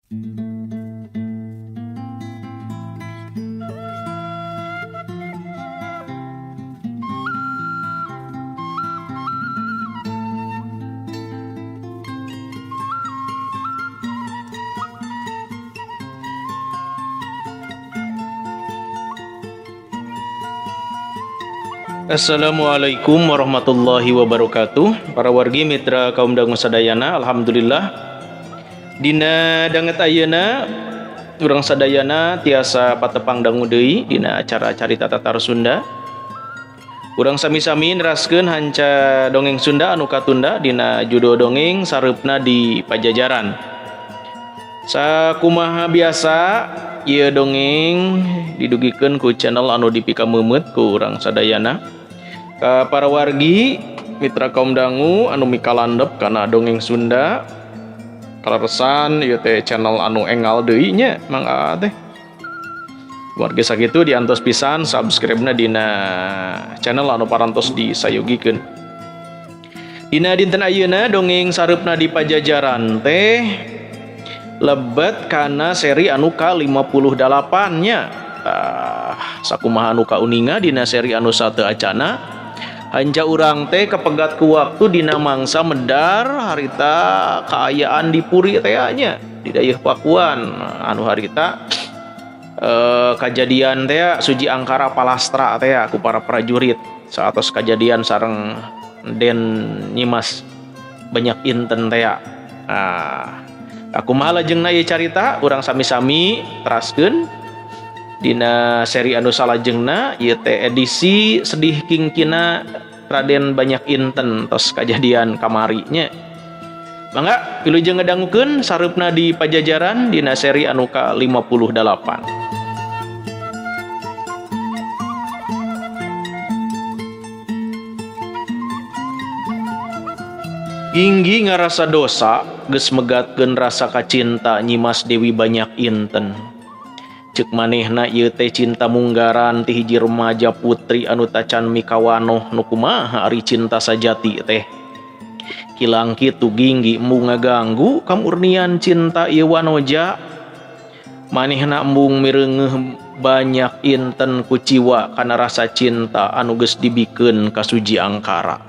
Assalamualaikum warahmatullahi wabarakatuh. Para wargi mitra kaum dangu sadayana, alhamdulillah dina danget ayeuna urang sadayana tiasa patepang dangu deui dina acara Carita Tatar Sunda. Urang sami-sami neraskeun hanca dongeng Sunda anu katunda dina judul dongeng Sareupna di Pajajaran. Sakumaha biasa ieu dongeng didugikeun ku channel anu dipikameumeuet ku urang sadayana. Ka para wargi mitra kaum dangu anu mikalandep kana dongeng Sunda, kaleresan ieu teh channel anu engal deui nya Mang Aa teh. Wargi sakitu diantos pisan subscribe-na dina channel anu parantos disayogikeun. Dina dinten ayeuna dongeng Sareupna di Pajajaran teh lebet kana seri anu ka-58 nya. Sakumaha anu kauninga dina seri anu sateu acana hanca urang teh kepegat ku waktu dina mangsa medar harita kaayaan di puri teh nya di dayeuh Pakuan anu harita kajadian teh Suji Angkara palastra teh ku para prajurit saatos kajadian sareng Den Nyimas Banyak Inten teh. Kumaha lajengna ieu carita urang sami-sami teraskeun dina seri anu salajengna ieu teh edisi sedih kingkina Raden Banyak Inten tos kajadian kamari nya. Mangga wilujeng ngadangukeun Sareupna di Pajajaran dina seri anu ka-58. Ginggi ngarasa dosa geus megatkeun rasa kacinta Nyimas Dewi Banyak Inten. Ceuk manehna ieu teh cinta munggaran ti hiji remaja putri anu tacan mikawanoh nu kumaha ari cinta sajati teh. Kilang kitu Ginggi embung ngaganggu kamurnian cinta ieu wanoja. Manehna embung mireungeuh Banyak Inten kuciwa kana rasa cinta anu geus dibikeun ka Suji Angkara.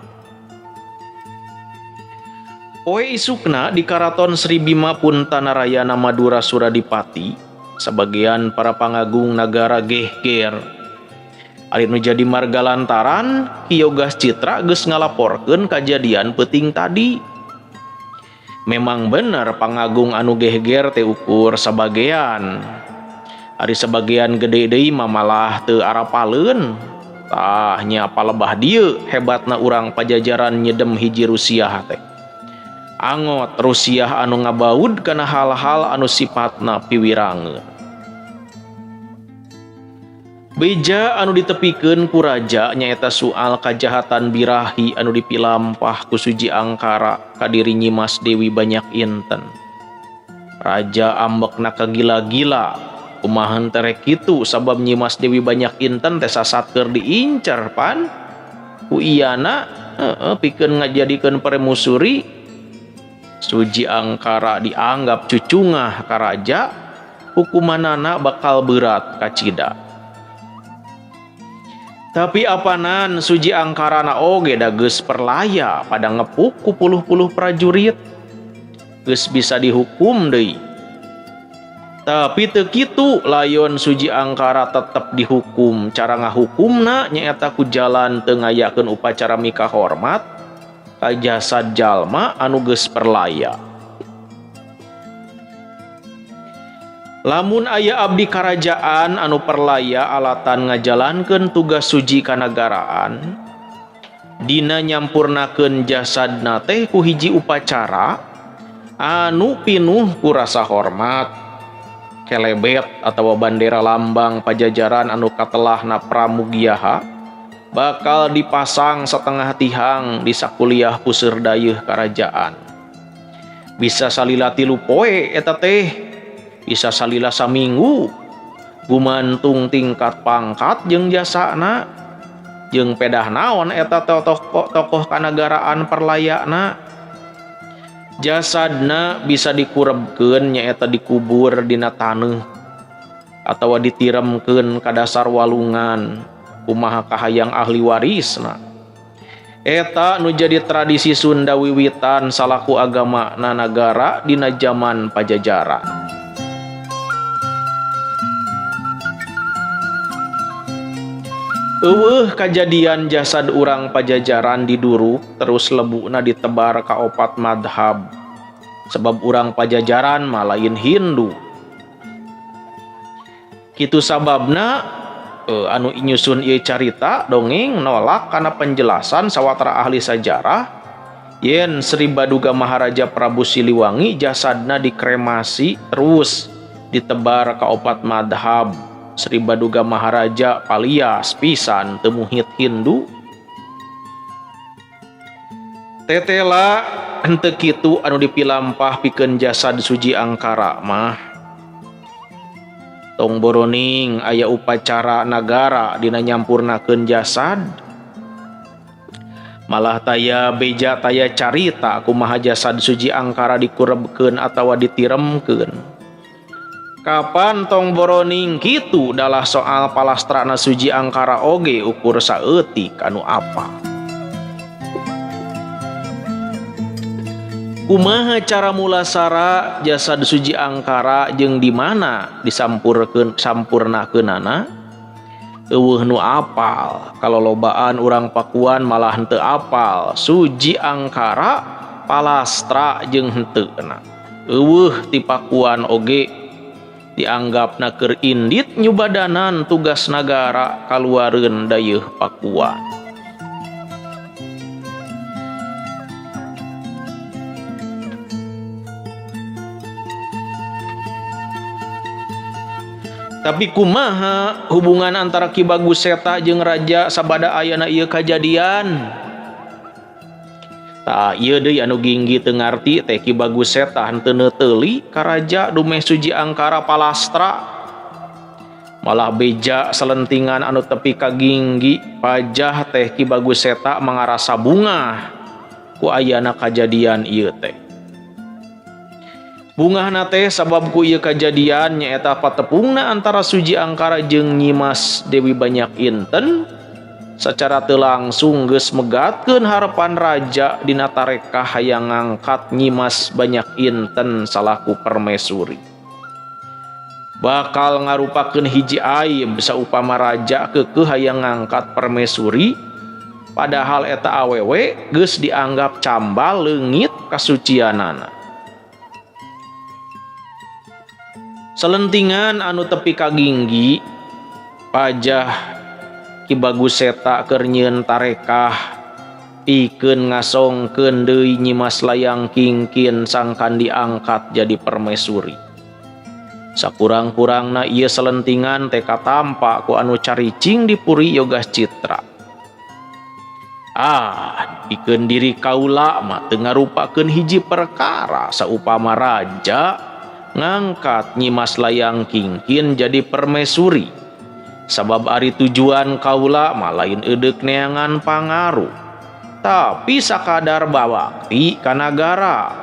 Poe isukna di Karaton Sri Bima Puntanarayana Madura Suradipati, sabagean para pangagung nagara gehger. Ari nu jadi marga lantaran Ki Yogas Citra geus ngalaporkeun kajadian peuting tadi. Memang bener pangagung anu gehger teh ukur sabagean. Ari sabagean gede deui mah malah teu arapaleun. Tah nya palebah dieu hebatna urang Pajajaran nyedem hiji Rusiah teh. Angot Rusiah anu ngabaud kana hal-hal anu sifatna piwirangeun. Beja anu ditepikeun ku raja nyaeta soal kajahatan birahi anu dipilampah ku Suji Angkara ka diri Nyimas Dewi Banyak Inten. Raja ambekna kagila-gila, kumaha henteu rek kitu sabab Nyimas Dewi Banyak Inten teh sasat keur diincar pan ku iyana pikeun ngajadikeun permusuri. Suji Angkara dianggap cucungah ka raja, hukumanana bakal berat kacida. Tapi apanan Suji Angkara na oge da geus perlaya pada ngepuk ku puluh-puluh prajurit. Geus bisa dihukum deui. Tapi teu kitu layon Suji Angkara tetep dihukum. Cara ngahukumna nyaeta ku jalan teu ngayakeun upacara mika hormat ka jasad jalma anu geus perlaya. Lamun aya abdi karajaan anu perlaya alatan ngajalankeun tugas suji kanagaraan, dina nyampurnakeun jasadna teh ku hiji upacara anu pinuh ku rasa hormat. Kelebet atawa bandera lambang Pajajaran anu katelahna Pramugiaha bakal dipasang setengah tihang di sakuliah puseur dayeuh karajaan. Bisa salila 3 poe eta teh, bisa salila saminggu, gumantung tingkat pangkat jeung jasana, jeung pedah naon eta tokoh kanagaraan perlayakna. Jasadna bisa dikurebkeun nyaeta dikubur dina taneuh atawa ditiremkeun ka dasar walungan kumaha kahayang ahli warisna. Eta nu jadi tradisi Sunda wiwitan salaku agama na nagara dina jaman Pajajaran. Eueuh kajadian jasad urang Pajajaran diduruk terus lebuna ditebar ka opat madhab sebab urang Pajajaran mah lain Hindu. Kitu sababna anu nyusun ieu carita dongeng nolak kana penjelasan sawatara ahli sajarah yen Sri Baduga Maharaja Prabu Siliwangi jasadna dikremasi terus ditebar ka opat madhab. Sri Baduga Maharaja palias pisan teu muhit Hindu. Tetela henteu kitu anu dipilampah pikeun jasad Suji Angkara mah. Tong boroning aya upacara nagara dina nyampurnakeun jasad. Malah taya beja taya carita kumaha jasad Suji Angkara dikurebkeun atawa ditiremkeun. Kapan tong boroning kitu dalah soal palastrana Suji Angkara oge ukur saeutik anu apa. Kumaha cara mulasara jasad Suji Angkara jeung di mana disampurkeun sampurnakeunana? Eueuh nu apal, kalolobaan urang Pakuan malah henteu apal Suji Angkara palastra jeung henteuna. Eueuh ti Pakuan oge dianggapna keur indit nyubadanan tugas nagara kaluareun dayeuh Pakuan. Tapi kumaha hubungan antara Ki Bagus Seta jeung raja sabada ayana ieu kajadian? Tah ieu deui anu Ginggi teu ngarti teh Ki Bagus Seta henteu neuteuli ka raja dumeh Suji Angkara palastra. Malah beja selentingan anu tepi ka Ginggi pajah teh Ki Bagus Seta mangarasa bungah ku ayana kajadian ieu teh. Bungahna teh sabab ku ieu kajadian nyaeta patepungna antara Suji Angkara jeung Nyimas Dewi Banyak Inten secara teu langsung geus megatkeun harapan raja dina tarekah hayang ngangkat Nyimas Banyak Inten salaku permaisuri. Bakal ngarupakeun hiji aib saupama raja keukeuh hayang ngangkat permaisuri padahal eta awewe geus dianggap cambal leungit kasucianana. Selentingan anu tepi ka Ginggi pajah Ki Bagus Seta keur nyieun tarekah pikeun ngasongkeun deui Nyimas Layang Kingkin sangkan diangkat jadi permaisuri. Sakurang-kurangna ieu selentingan teh katampa ku anu caricing di Puri Yogas Citra. Ah, pikeun diri kaula mah teu ngarupakeun hiji perkara saupama raja ngangkat Nyimas Layang Kingkin jadi permaisuri. Sabab ari tujuan kaula mah lain eudek neangan pangaruh, tapi sakadar bawakti ka nagara.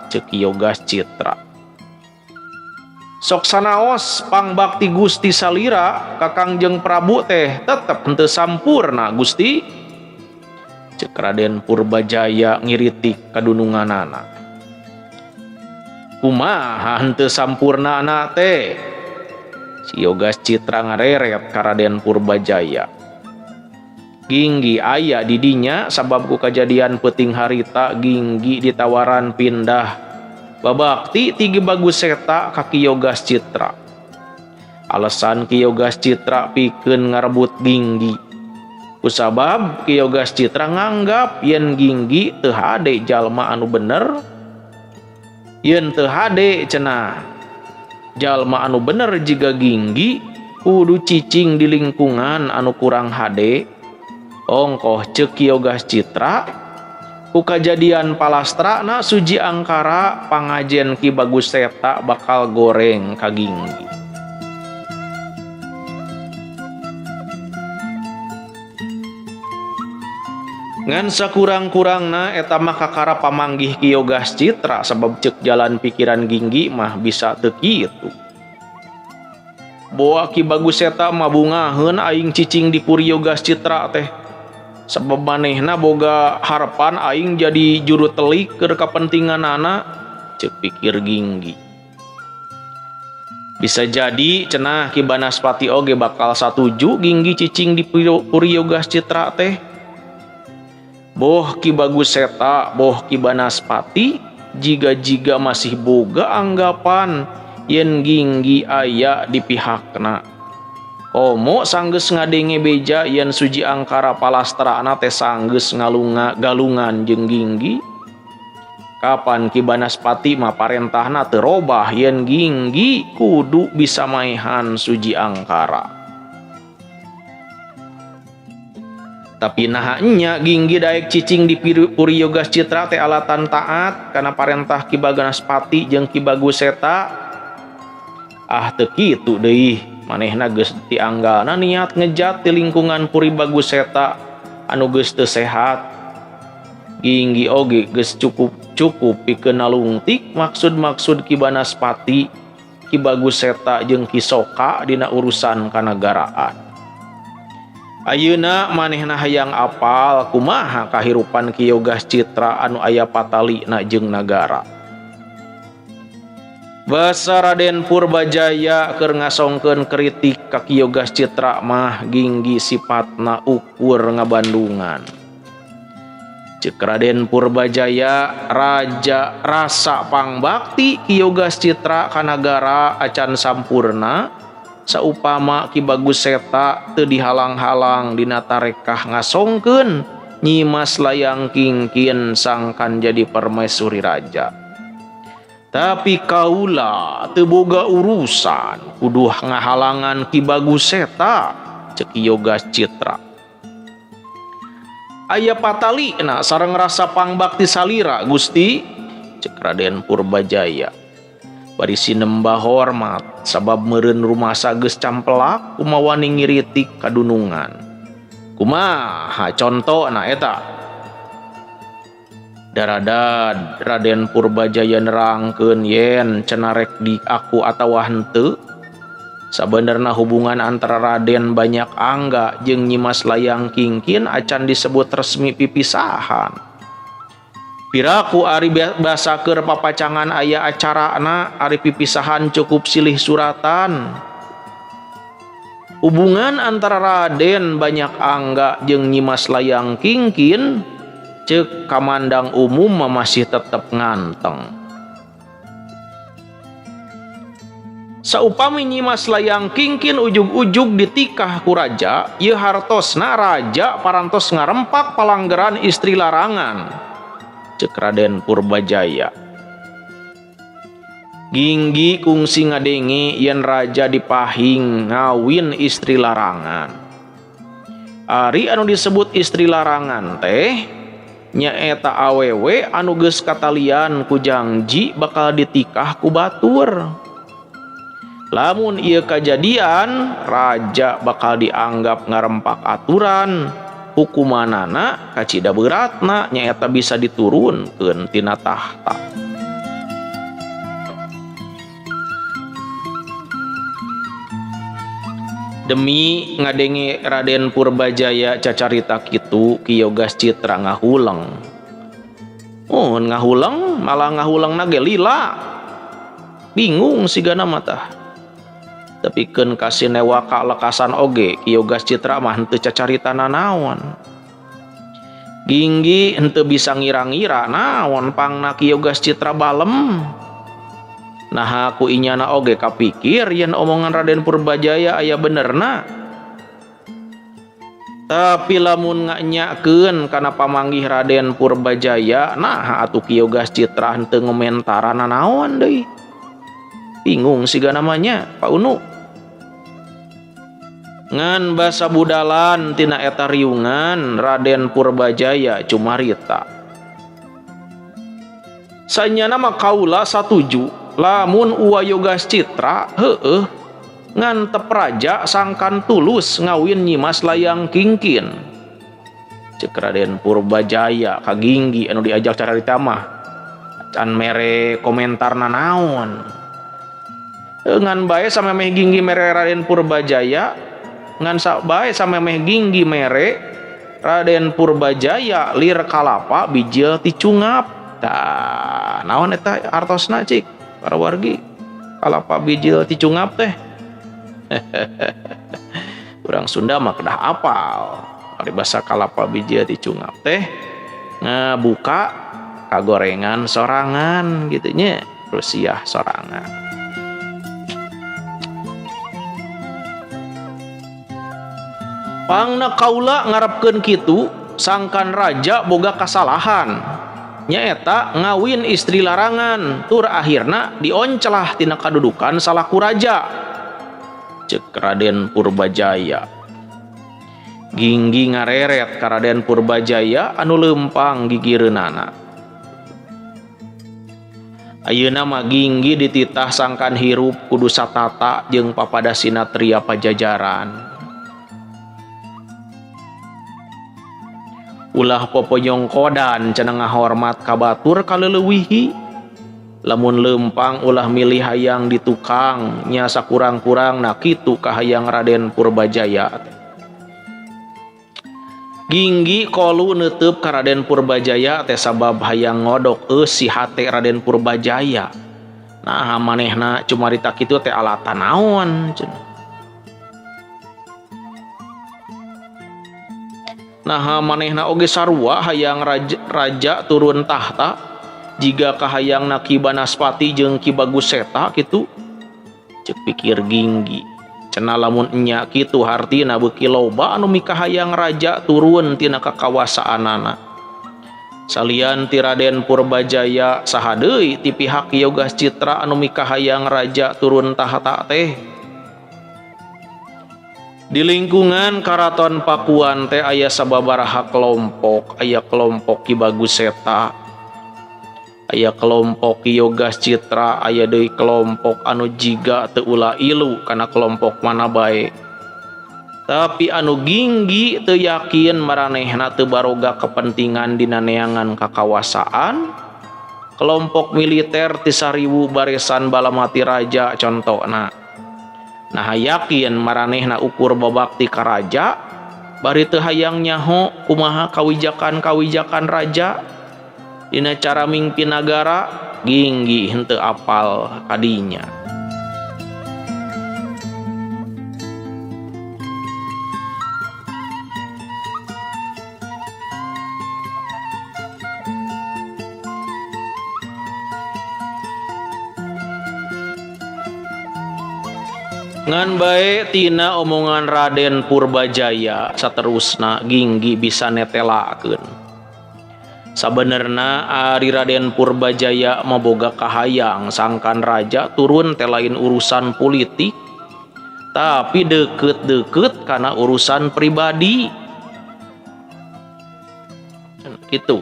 Ceuk Yogas Citra. Sok sanaos pangbakti Gusti salira ka Kangjeng Prabu teh tetep henteu sampurna Gusti. Ceuk Raden Purbajaya ngiritik kadununganana. Kumaha henteu sampurnana teh? Si Yogas Citra ngareret ka Raden Purbajaya. Ginggi aya di dinya sabab ku kajadian peuting harita Ginggi ditawaran pindah babakti ti Ki Bagus Seta ka Ki Yogas Citra. Alasan Ki Yogas Citra pikeun ngarebut Ginggi. Kusabab Ki Yogas Citra nganggap yen Ginggi teu hade jalma anu bener. Yen teu hade cenah jalma anu bener jiga Ginggi kudu cicing di lingkungan anu kurang hade. Ongkoh ceuk Ki Yogas Citra ku kajadian palastrana Suji Angkara pangajen Ki Bagus Seta bakal goreng ka Ginggi. Ngan sakurang-kurangna eta mah kakara pamanggih Ki Yogas Citra sabab ceuk jalan pikiran Ginggi mah bisa teu kitu. Boa Ki Bagus Seta mah bungaheun aing cicing di Puri Yogas Citra teh. Sabab manehna boga harepan aing jadi juru telik keur kapentinganana, ceuk pikir Ginggi. Bisa jadi cenah Ki Banaspati oge bakal satuju Ginggi cicing di Puri Yogas Citra teh. Boh Ki Bagus Seta, boh Ki Banaspati, jiga-jiga masih boga anggapan yen Ginggi aya di pihakna. Komo sanggeus ngadenge beja yen Suji Angkara palastrana teh sanggeus ngalunga galungan jeung Ginggi. Kapan Ki Banaspati mah parentahna teu robah yen Ginggi kudu bisa maehan Suji Angkara. Tapi naha nya Ginggi daek cicing di Puri Yogas Citra teh alatan taat kana parentah Ki Banaspati jeung Ki Bagus Seta. Ah teu kitu deui, manehna geus tianggalna niat ngejat di lingkungan Puri Bagus Seta anu geus teu sehat. Ginggi oge geus cukup pikeun nalungtik maksud-maksud Ki Banaspati, Ki Bagus Seta jeung Ki Soka dina urusan kanagaraan. Ayeuna manehna hayang apal kumaha kahirupan Ki Yogas Citra anu aya patalina jeung nagara. Basa Raden Purbajaya keur ngasongkeun kritik ka Ki Yogas Citra mah Ginggi sipatna ukur ngabandungan. Ceuk Raden Purbajaya raja rasa pangbakti Ki Yogas Citra ka nagara acan sampurna saupama Ki Bagus Seta teu dihalang-halang dina tarekah ngasongkeun Nyimas Layang Kingkin sangkan jadi permaisuri raja. Tapi kaula teu boga urusan kudu ngahalangan Ki Bagus Seta, ceuk Ki Yogas Citra. Aya patalina sareng rasa pangbakti salira Gusti, ceuk Raden Purbajaya. Bari sinembah hormat sabab meureun rumasa geus campelak kumawani ngiritik kadunungan. Kumaha contona eta? Daradad Raden Purbajaya nerangkeun yen cenah rek di aku atawa henteu. Sabenerna hubungan antara Raden Banyak Angga jeung Nyimas Layang Kingkin acan disebut resmi pipisahan. Piraku ari basa keur papacangan aya acarana, ari pipisahan cukup silih suratan. Hubungan antara Raden Banyak Angga jeung Nyimas Layang Kingkin ceuk kamandang umum mah masih tetep nganteng. Saupami Nyimas Layang Kingkin ujug-ujug ditikah ku raja, ieu hartosna raja parantos ngarempak palanggeran istri larangan. Ceuk Raden Purbajaya. Ginggi kungsi ngadenge yen raja dipahing ngawin istri larangan. Ari anu disebut istri larangan teh nyaeta awewe anu geus katalian ku jangji bakal ditikah ku batur. Lamun ieu kajadian, raja bakal dianggap ngarempak aturan, hukumanana kacida beratna nyaeta bisa diturunkeun tina tahta. Demi ngadenge Raden Purbajaya cacarita kitu, Ki Yogas Citra ngahuleng. Oh, ngahuleng malah ngahuleng nage lila. Bingung sigana mah tah. Tapi keun kasinewa kalekasan oge, Ki Yogas Citra mah henteu cacarita nanaon. Ginggi henteu bisa ngira-ngira naon pangna Ki Yogas Citra balem. Naha ku inyana oge kapikir yen omongan Raden Purbajaya aya benerna. Tapi lamun nganyakeun kana pamanggih Raden Purbajaya, naha atuh Ki Yogas Citra henteu ngomentaran nanaon deui. Bingung siga namanya Pak Unu. Ngan basa budalan tina eta riungan Raden Purbajaya cumarita. Sanyana mah kaula satuju lamun Uwa Yogas Citra heueuh ngan tep raja sangkan tulus ngawin Nyimas Layang Kingkin. Cek Raden Purbajaya ka Ginggi anu diajak carita mah can mere komentar nanaon. Ngan bae samemeh Ginggi mere Raden Purbajaya, ngan bae samemeh Ginggi mere Raden Purbajaya lir kalapa bijil ti cungap. Tah naon eta artosna cik para wargi? Kalapa bijil ti cungap teh. Urang Sunda mah kedah apal. Paribasa kalapa bijil ti cungap teh ngabuka kagorengan sorangan gitu nya, rusiah sorangan. Pangna kaula ngarepkeun kitu sangkan raja boga kasalahan. Nyaeta ngawin istri larangan tur akhirna dioncelah tina kadudukan salaku raja. Cek Raden Purbajaya. Ginggi ngareret ka Raden Purbajaya anu leumpang gigireunana. Ayeuna mah Ginggi dititah sangkan hirup kudu satata jeung papada sinatria pajajaran. Ulah poponyongkodan cenah ngahormat ka batur kaleulewihi. Lamun leumpang ulah milih hayang di tukang nya sakurang-kurangna kitu kahayang Raden Purbajaya. Ginggi kolu neuteub ka Raden Purbajaya teh sabab hayang ngodok eusi hate Raden Purbajaya. Nah manehna cumarita kitu teh alatan naon cenah. Nah manehna oge sarua hayang raja turun tahta jiga kahayangna Ki Banaspati jeung Ki Bagus Seta kitu. Cek pikir Ginggi. Cenah lamun enya kitu hartina beuki loba anu mikahayang raja turun tina kakawasaanana. Salian ti Raden Purbajaya saha deui ti pihak Yogas Citra anu mikahayang raja turun tahta teh. Di lingkungan Karaton Pakuan teh aya sababaraha kelompok, aya kelompok Ki Bagus Seta, aya kelompok Ki Yogas Citra, aya deui kelompok anu jiga teu ulah ilu kana kelompok mana bae. Tapi anu Ginggi teu yakin maranehna teu baroga kepentingan dina neangan kakawasaan. Kelompok militer ti sariwu barisan balamati raja contona. Nah yakin maranehna ukur babakti ka raja bari teu hayang nyaho kumaha kawijakan-kawijakan raja dina cara mingpin nagara. Ginggi henteu apal kadinya. Ngan bae tina omongan Raden Purbajaya saterusna Ginggi bisa netelakeun. Sabenerna ari Raden Purbajaya maboga kahayang sangkan raja turun teh lain urusan politik, tapi deket-deket kana urusan pribadi. Kitu.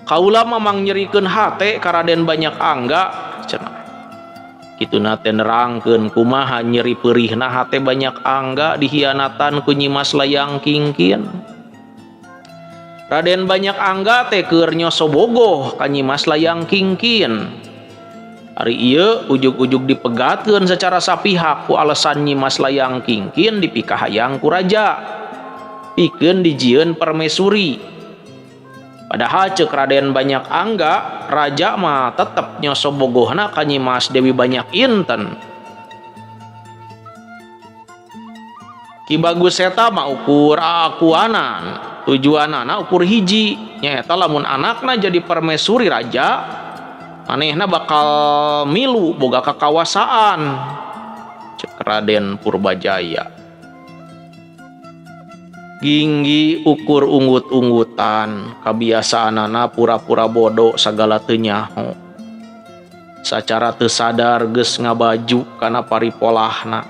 Kaula mah mangnyerikeun hate ka Raden Banyak Angga cenah. Kituna teh nerangkeun kumaha nyeri peurihna hate Banyak Angga dihianatan ku Nyimas Layang Kingkin. Raden Banyak Angga teh keur nyoso bogoh ka Nyimas Layang Kingkin. Ari ieu ujug-ujug dipegatkeun secara sapihak ku alasan Nyimas Layang Kingkin dipikahayang ku raja. Pikeun dijieun permaisuri. Padahal ceuk Raden Banyak Angga, raja mah tetep nyoso bogohna ka Nyimas Dewi Banyak Inten. Ki Bagus Seta mah ukur aakuanan, tujuanana ukur hiji, nyaeta lamun anakna jadi permaisuri raja, manehna bakal milu boga kakawasaan. Ceuk Raden Purbajaya. Ginggi ukur unggut-unggutan, kabiasaanana pura-pura bodoh sagala teu nyaho. Sacara teu sadar geus ngabaju kana paripolahna.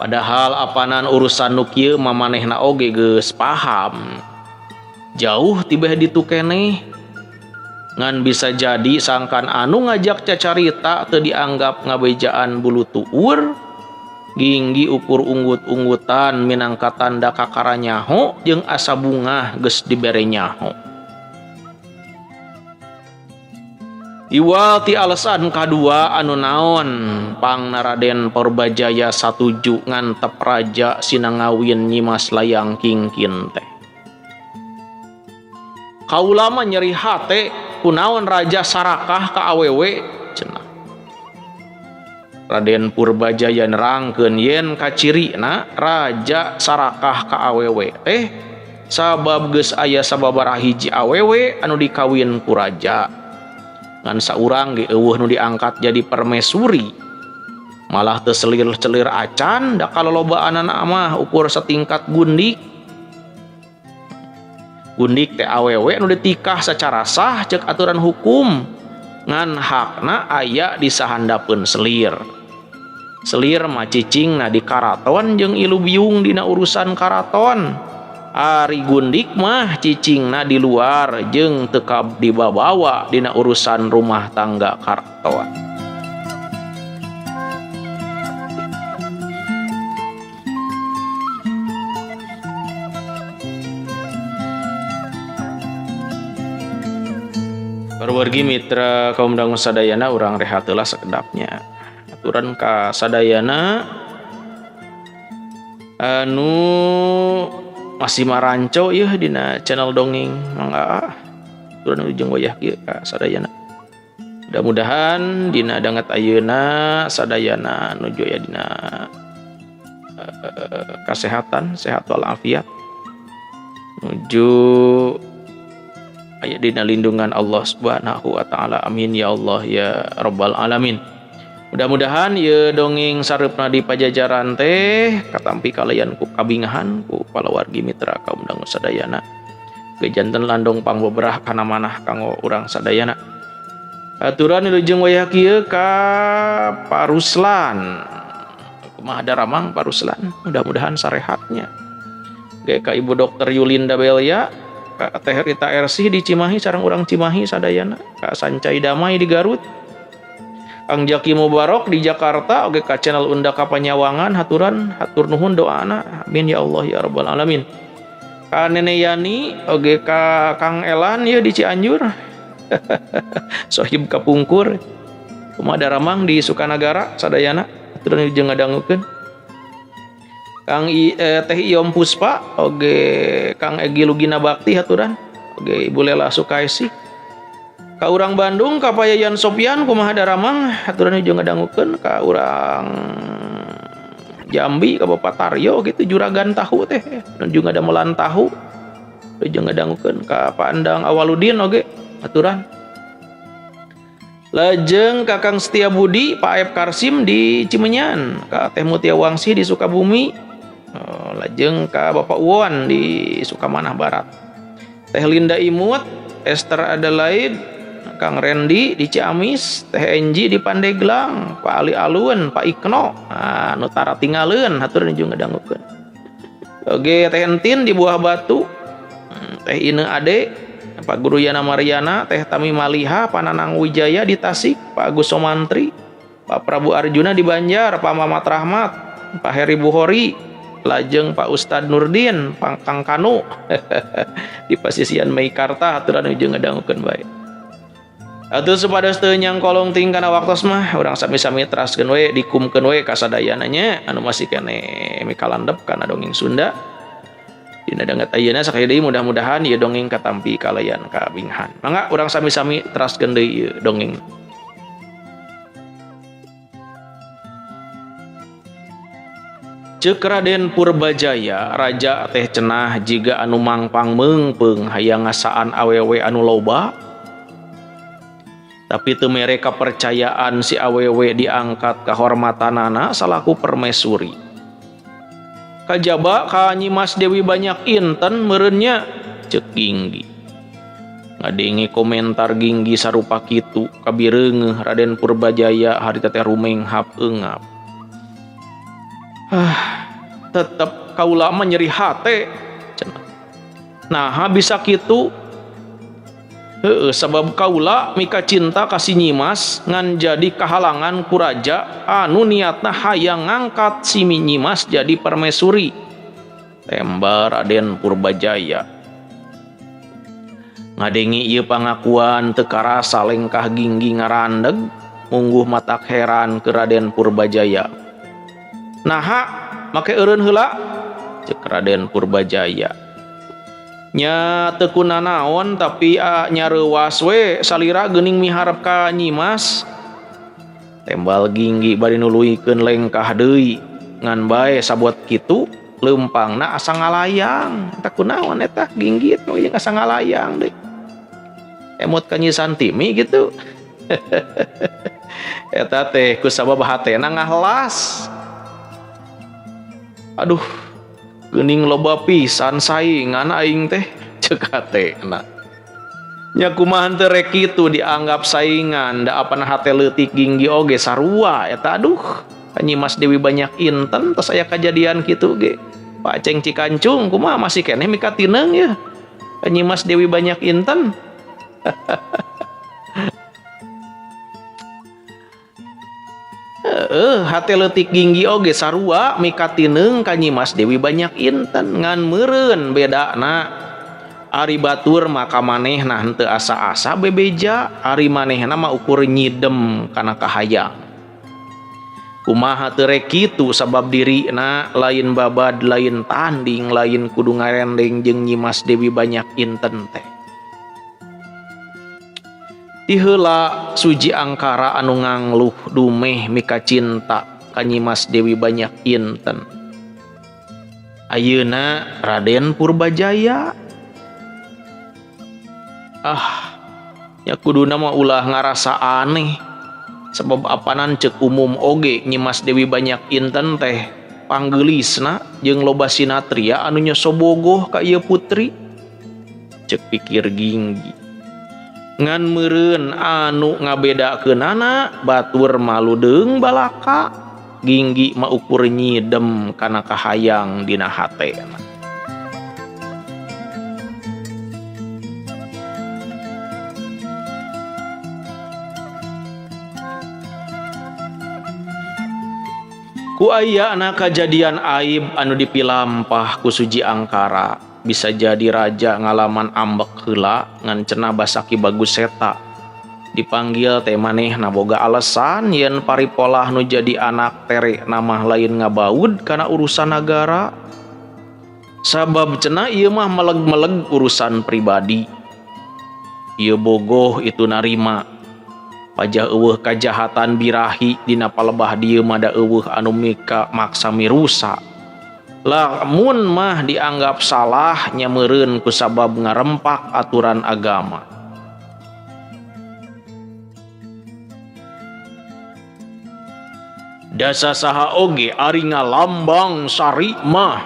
Padahal apanan urusan nu kieu mah manehna oge geus paham. Jauh tibeh ditu keneh. Ngan bisa jadi sangkan anu ngajak cacarita teu dianggap ngabejaan bulu tuur. Ginggi ukur unggut-unggutan minangka tanda kakara nyaho jeung asa bungah geus dibere nyaho. Iwal ti alasan kadua anu naon pangna Raden Purbajaya satuju ngantep raja sinangawin Nyimas Layang Kingkin teh. Kaula mah nyeri hate kunaon raja sarakah ka awewe cenah. Raden Purbajaya nerangkeun yen kacirina raja sarakah ka awewe teh sabab geus aya sababaraha hiji awewe anu dikawin ku raja. Ngan saurang ge eueuh nu diangkat jadi permaisuri. Malah teu selir-selir acan da kalolobaanana mah ukur satingkat gundik. Gundik teh awewe nu ditikah secara sah ceuk aturan hukum. Ngan hakna aya di sahandapeun selir. Selir mah cicingna di karaton jeung ilu biung dina urusan karaton. Ari gundik mah cicingna di luar jeung teu dibabawa dina urusan rumah tangga karaton. Wargi mitra kaum dangu sadayana urang rehat heula sakedapnya. Aturan ka sadayana anu masih maranco yeuh dina channel dongeng mangga aturan ujung wayah kieu ka sadayana. Mudah-mudahan dina danget ayeuna sadayana nuju aya dina kasehatan, sehat walafiat. Nuju aya dina lindungan Allah Subhanahu wa taala. Amin ya Allah ya rabbal alamin. Mudah-mudahan ye dongeng sareupna di Pajajaran teh katampi kalayan ku kabingahan ku palawargi mitra kaum dangu sadayana. Gejanten landong pangbeberah kana manah kanggo urang sadayana. Aturan wilujeng wayah kieu ka Paruslan. Kumaha daramang Paruslan? Mudah-mudahan sarehatnya. Ge ka Ibu Dokter Yulinda Belia, ka Teh Rita Ersih di Cimahi sareng urang Cimahi sadayana, ka Sancai Damai di Garut, Kang Jaki Mubarok di Jakarta, oge ka channel Unda Kapanyawangan haturan hatur nuhun doana, amin ya Allah ya rabbal alamin. Ka Nene Yani oge ka Kang Elan ya di Cianjur. Sohib kapungkur. Kumaha daramang di Sukanagara sadayana aturan jeung ngadangukeun. Kang Teh Iyom Puspa oge Kang Egi Lugina Bakti haturan oge Ibu Lela Sukaisi. Ka urang Bandung ka Payayan Sopyan kumaha daramang haturan jeung ngadangukeun. Ka urang Jambi ka Bapak Taryo gitu juragan tahu teh nuju ngadamelan tahu jeung ngadangukeun. Ka Pak Andang Awaludin oge haturan. Lajeng ka Kang Setia Budi, Pak Aep Karsim di Cimenyan, ka Teh Mutia Wangsi di Sukabumi, lajeng ka Bapak Uwan di Sukamanah Barat, Teh Linda Imut, Esther Adelaide, Kang Randy di Ciamis, Teh Enji di Pandeglang, Pak Ali Alun, Pak Ikno, nah, nu tara tingaleun hatur jeung ngadangukeun. Oge Teh Entin di Buah Batu, Teh Ine Ade, Pak Guru Yana Mariana, Teh Tami Maliha, Pak Nanang Wijaya di Tasik, Pak Agus Somantri, Pak Prabu Arjuna di Banjar, Pak Mamat Rahmat, Pak Heri Buhori, lajeng Pak Ustad Nurdin, Pak Kang Kanu di pasisian Meikarta aturan jeung ngadangukeun bae. Atuh supados teu nyangkolong ting kana waktos mah urang sami-sami teraskeun we dikumkeun we ka sadayana nya anu masih keneh mikalandep kana dongeng Sunda. Dina danget ayeuna sakali deui mudah-mudahan ieu dongeng katampi kalayan kabinghan. Mangga urang sami-sami teraskeun deui ieu dongeng. Ceuk Raden Purbajaya, raja teh cenah jiga anu mangpang meungpeung hayang ngasaan awewe anu loba. Tapi teu mere kapercayaan si awewe diangkat kahormatanana salaku permaisuri. Kajaba ka Nyimas Dewi Banyak Inten meureunnya ceuk Ginggi. Ngadenge komentar Ginggi sarupa kitu kabireungeuh Raden Purbajaya harita teh rumenghap eungap. Ah, tetep kaula mah nyeri hate cenah. Naha bisa kitu? Heeh sabab kaula mika cinta ka si Nyimas ngan jadi kahalangan ku raja anu niatna hayang ngangkat si Nyimas jadi permaisuri. Tembal Raden Purbajaya. Ngadengi ieu pangakuan teu karasa lengkah Ginggi ngarandeg mungguh matak heran ke Raden Purbajaya. Naha make eureun heula? Cek Raden Purbajaya. Nya teu kunanaon tapi nyareuwas we salira geuning miharep ka Nyimas. Tembal Ginggi bari nuluykeun lengkah deui ngan bae sabot kitu leumpangna asa ngalayang. Eta kunaon eta Ginggi nu jeung asa ngalayang deui. Emot ka Nyi Santimi gitu. Eta teh kusabab hatena ngahlas. Aduh, geuning loba pisan saingan aing teh ceuk hatena. Nya kumaha teu rek kitu dianggap saingan da apana hate leutik Ginggi oge sarua eta aduh. Nyimas Dewi Banyak Inten tos aya kajadian kitu ge. Pak Aceng Cikancung kumaha masih keneh mika tineung ya. Nyimas Dewi Banyak Inten. Hate leutik Ginggi oge sarua mika tineung ka Nyimas Dewi Banyak Inten ngan meureun bedana. Ari batur maka manehna henteu asa-asa bebeja, ari manehna mah ukur nyidem kana kahayang. Kumaha teu rek kitu sabab dirina lain babad lain tanding lain kudu ngarendeng jeung Nyimas Dewi Banyak Inten teh. Ti heula Suji Angkara anu ngangluh dumeh mika cinta ka Nyimas Dewi Banyak Inten. Ayeuna Raden Purbajaya. Ah, nya kuduna mah ulah ngarasa aneh. Sebab apanan ceuk umum oge Nyimas Dewi Banyak Inten teh panggeulisna jeung loba sinatria anu nyosobogoh ka ieu putri. Ceuk pikir Ginggi. Ngan meureun anu ngabedakeunana batur maludeung balaka. Ginggi mah ukur nyidem kana kahayang dina hatena. Ku ayana kajadian aib anu dipilampah ku Suji Angkara bisa jadi raja ngalaman ambek heula ngan cenah basa Ki Bagus Seta dipanggil teh manehna boga alasan yen paripolah nu jadi anak tere namah lain ngabaud kana urusan nagara sabab cenah ieu mah meleg-meleg urusan pribadi ieu bogoh itu narima pajah eueuh kajahatan birahi dina palebah dieu mah da eueuh anu mika maksa mirusa lamun mah dianggap salah nya meureun kusabab ngarempak aturan agama. Dasa saha oge ari ngalambang sari mah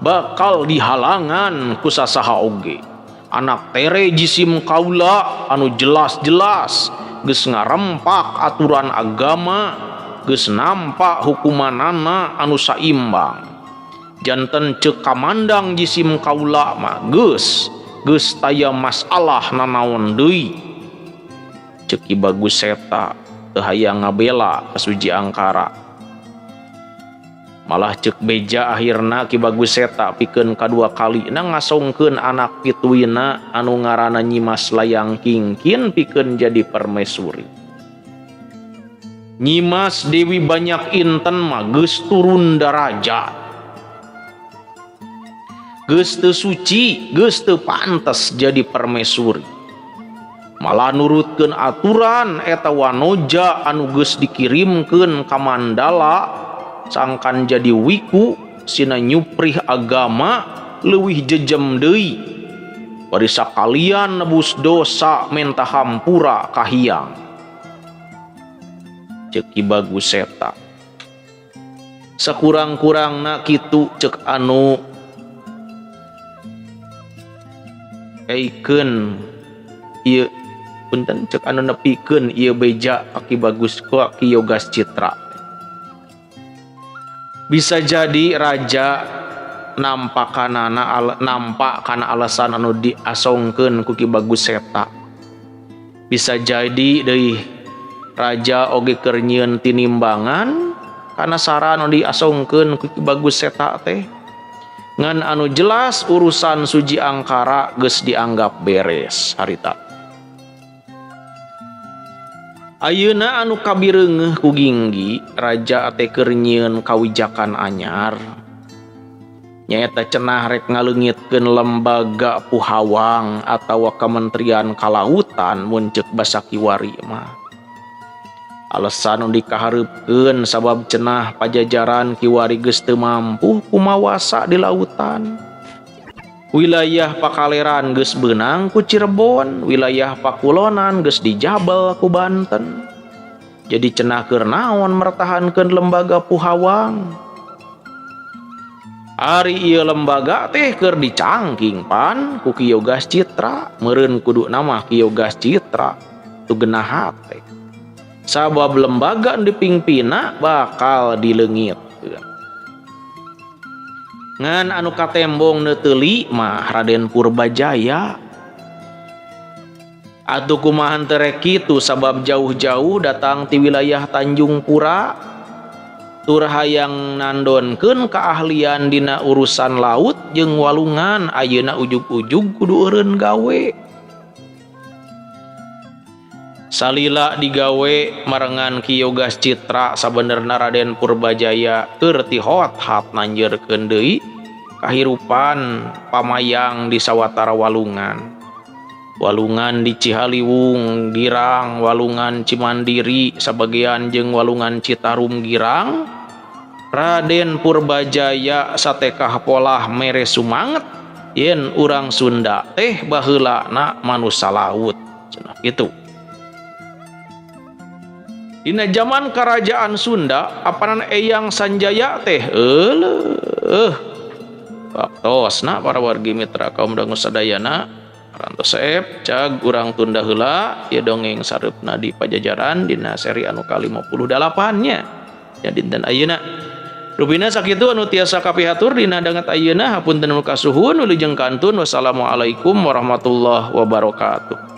bakal dihalangan ku sasaha oge. Anak tere jisim kaula anu jelas-jelas geus ngarempak aturan agama, geus nampak hukumanana anu saimbang. Janten ceuk kamandang jisim kaula mah geus taya masalah nanaon deui. Ceuk Ki Bagus Seta teu hayang ngabela ka Suji Angkara. Malah ceuk beja akhirna Ki Bagus Seta pikeun kadua kalina ngasongkeun anak pituina anu ngaranna Nyimas Layang Kingkin pikeun jadi permaisuri. Nyimas Dewi Banyak Inten mah geus turun darajat. Geus teu suci, geus teu pantes jadi permaisuri. Malah nurutkeun aturan eta wanoja anu geus dikirimkeun ka Mandala sangkan jadi wiku sina nyuprih agama leuwih jejem deui. Bari sakalian nebus dosa menta hampura ka Hyang. Ceuk Ki Bagus Seta. Sakurang-kurangna kitu ceuk anu eikeun ieu punten ceuk anu nepikeun ieu beja ka Ki Bagus ka Ki Yogas Citra. Bisa jadi raja nampak kana alasan anu diasongkeun ku Ki Bagus Seta. Bisa jadi deui raja oge keur nyieun tinimbangan kana saran anu diasongkeun ku Ki Bagus Seta teh. Ngan anu jelas urusan Suji Angkara geus dianggap beres harita. Ayeuna anu kabireungeuh ku Ginggi, raja teh keur nyieun kawijakan anyar. Nyaeta cenah rek ngaleungitkeun lembaga Puhawang atawa Kementerian Kalautan mun ceuk basa kiwari mah. Alasan nu dikahareupkeun sabab cenah pajajaran kiwari geus teu mampu kumawasa di lautan. Wilayah Pakaleran geus beunang ku Cirebon, wilayah Pakulonan geus dijabel ku Banten. Jadi cenah keur naon mertahankeun lembaga Puhawang. Ari ieu lembaga teh keur dicangking pan ku Ki Yogas Citra, meureun kudu nama Ki Yogas Citra tu genah hate. Sabab lembaga nu dipingpina bakal dileungitkeun. Ngan anu katembong neuteli mah Raden Purbajaya. Atuh kumaha teu rek kitu sabab jauh-jauh datang ti wilayah Tanjung Pura. Tur hayang nandonkeun keahlian dina urusan laut jeung walungan ayeuna ujug-ujug kudu eureun gawe. Salila digawe marengan Ki Yogas Citra sabenerna Raden Purbajaya keur tihot-hat nanjeurkeun deui kahirupan pamayang di sawatara walungan. Walungan di Cihaliwung Girang, walungan Cimandiri sabagian jeung walungan Citarum Girang. Raden Purbajaya satekah polah mere sumanget yen urang Sunda teh baheulana manusa laut cenah kitu. Dina zaman kerajaan Sunda apanan Eyang Sanjaya teh euleuh. Waktosna para wargi mitra kaum dangu sadayana parantos seep cag urang tunda heula ieu dongeng sareupna di Pajajaran dina seri anu ka-58 nya. Ya dinten ayeuna. Rupina sakitu anu tiasa kapihatur dina danget ayeuna hapunten nu kasuhun wilujeng kantun wassalamualaikum warahmatullahi wabarakatuh.